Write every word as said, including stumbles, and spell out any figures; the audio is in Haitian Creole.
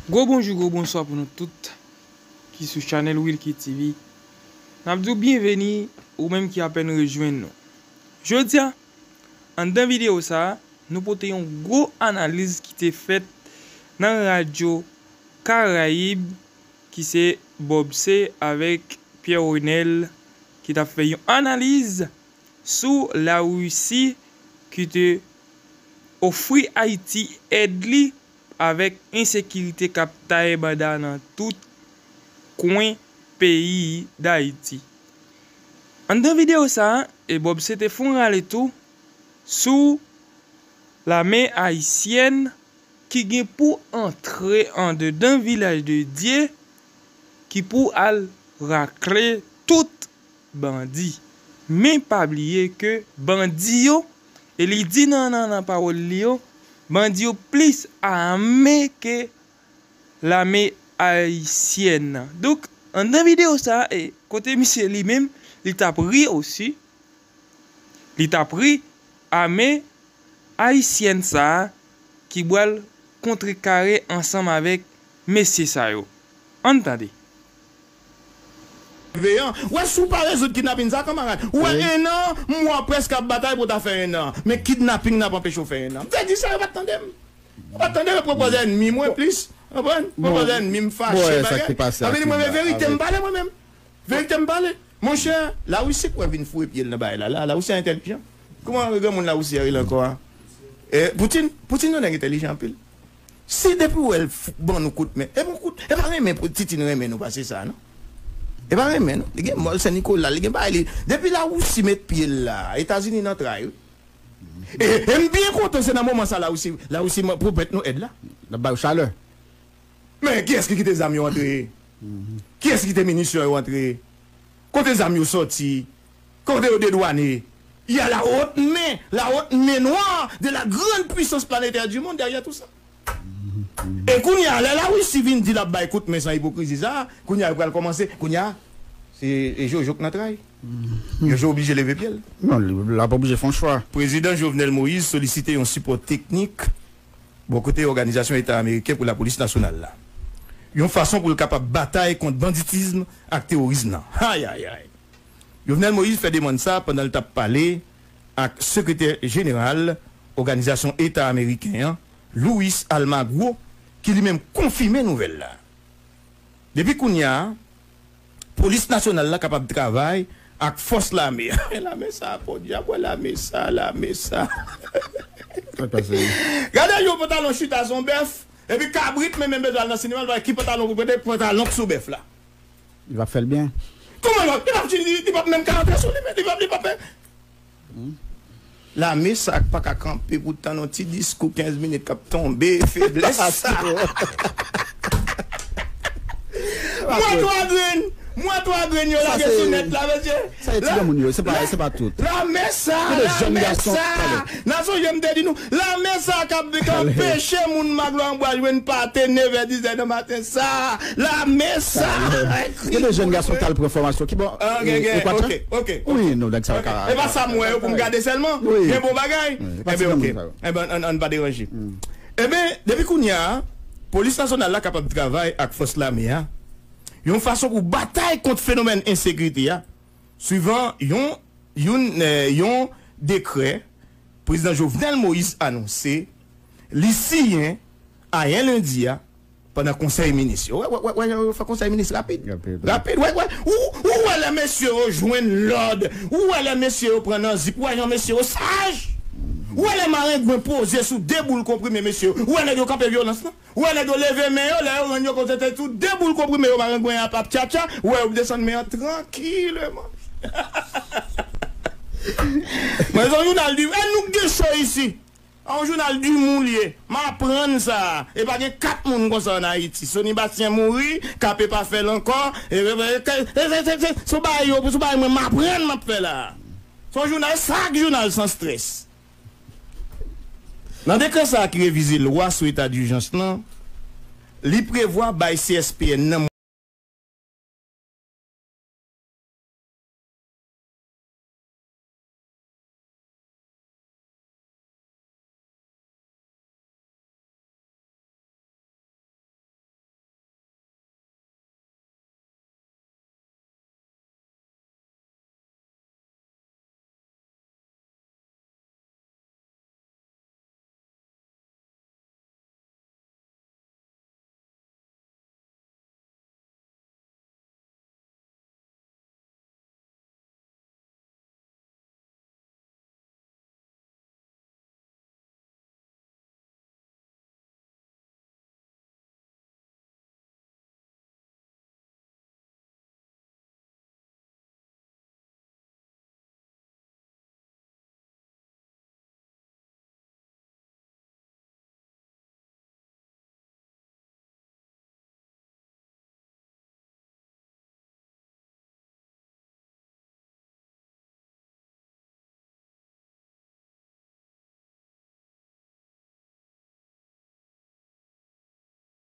Gwo bonjou, gwo bonswa pou nou tout ki sou chanèl Wilky T V. N ap di w byenveni, ou menm ki apèn rejwenn nou. Jodi a, anndan videyo sa a, nou pote yon gwo analiz ki te fèt nan radyo Karayib, ki se Bob C avèk Pierre Renel, ki t ap fè yon analiz sou Larisi ki te ofri Ayiti èd li avèk ensekirite k ap taye banda nan tout kwen peyi Dayiti. Anndan videyo sa a, e Bob C te fè yon rale tou sou lame ayisyèn ki gen pou antre andedan Vilaj de Dye, ki pou al rakle tout bandi. Men pa bliye ke bandi yo, e li di nan, nan, nan pawòl li yo, bandi yo plis ame ke lame ayisyèn nan. Donk, anndan videyo sa a, e, kote misye li menm, li t ap ri osi, li t ap ri ame ayisyèn sa a ki pral kontrekare ansanm avèk mesye sa yo. Ann tande. Veyan. Wè, si w pa rezoud kidnapin sa, kanmarad. Ou wè, wi, en an, mwa prèske ap batay pou ta fè en an. Men kidnapin nan ap anpeche w fè en an. M te di sa, yo pa t tande m. Yo pa t tande, yo pran pòz ènmi mwen plis. Konprann? Pran pòz ènmi m fache, bagay. Sa ki pase a Kiba? Verite m pale mwen menm. Verite m pale. Monchè, Larisi kwè vin foure pye l nan bagay la. La, Larisi a entèlijan. Kòman granmoun Larisi a rele ankò a? E, Poutine, Poutine yon nèg entèlijan anpil. Si depi w wè l f-, ban nou kout men, e bon kout, e pa renmen pou Titine renmen nou pase sa, non. E pa renmen, non. Li gen mòl Sen Nikola, li gen bagay li. Depi Larisi met pye l la, Etazini nan tray, wi. E, e m byen kontan se nan moman sa Larisi, Larisi pwomèt nou èd la. L ap ba yo chalè. Men kiyès ki kite zam yo antre? Kiyès ki kite minisyon yo antre? Kote zam yo sòti? Kote yo dedwane? Il y a la haute main, la haute main noire de la grande puissance planétaire du monde derrière tout ça. E kounye a, lè Larisi vin di l ap bay kout men san ipokrizi sa, kounye a yo pral kòmanse, kounye a, se, e Jojo k nan tray. Jojo oblije leve pye l. Non, li, l ap oblije fè yon chwa. Prezidan Jovenel Moïse solisite yon sipò teknik bò kote Òganizasyon Eta Ameriken pou Lapolis Nasyonal la, yon fason pou l kapab batay kont banditism ak teworism nan. Ayayay! Jovenel Moïse fè demann sa pandan l t ap pale ak sekretè jeneral Òganizasyon Eta Ameriken an, Luis Almagro, ki li menm konfime nouvèl la. Depi kounye a, polis nasyonal la kapab travay ak fòs lame a. Lame sa, podyab, wè lame sa, lame sa. Sa k pase? Gade yon pantalon chita, se yon bèf, epi kabrit menm, menm bezwen al nan sinema, l pa ki pantalon pou prete, pantalon k sou bèf la. Li p ap fè l byen. Kòman li p ap, li p ap, li p ap menm ka antre sou li, men li p ap, li p ap. Lame sa k pa ka kanpe pou tann yon ti diskou kenz minit k ap tonbe, feblès sa. Mwen twa grenn, mwen twa grenn yo lage sou nèt la, mesye. Sa se ti granmoun yo, se pa, se pa tout. Lame sa, lame sa. N a sonje m te di nou, lame sa k ap, k ap anpeche moun Maglo anbwa jwenn pate nevè dizè nan maten sa. Lame sa. Gen de jèn gason k al pran fòmasyon. Ki bò? Ekwatè? Wi, non, nèg sa yo ka. E pa sa m wè yo pou m gade sèlman. Gen bon bagay. Enben, oke. Enben, ann, ann pa deranje. Enben, depi kounye a, polis nasyonal la kapab travay ak fòs lame a yon fason pou batay kont fenomèn ensekirite a, swivan yon, yon, eh, yon dekrè Prezidan Jovenel Moïse anonse, li siyen ayè lendi a, pandan konsèy minis yo. Wè, wè, wè, wè, yo fè konsèy minis rapid. Rapid. Rapid, wè, wè. Ou, ou wè lè mesye yo jwenn lòd. Ou wè lè mesye yo pran nan zip. Ou wè jan mesye yo saj. Ou wè lè marengwen poze sou de boul konprime mesye yo. Ou wè nèg yo kanpe vyolans lan. Ou wè nèg yo leve men yo, lè yo rann yo kont se sou de boul konprime yo marengwen an ap tchatcha. Ou wè yo desann men an trankileman. Mwen, se yon jounal di, e nou k gen cho isi. A yon jounal di moun li ye. M aprann sa. E pa gen kat moun konsa ann Ayiti. Sony Bastien mouri, K P pa fè l ankò. E, e, e, e, se, se, se, se, se yon bagay yo, se yon bagay mwen m aprann m ap fè la. Se yon jounal, sa k jounal san strès. Nan dekrè sa a ki revize lwa sou eta dijans lan, li prevwa bay C S P N nan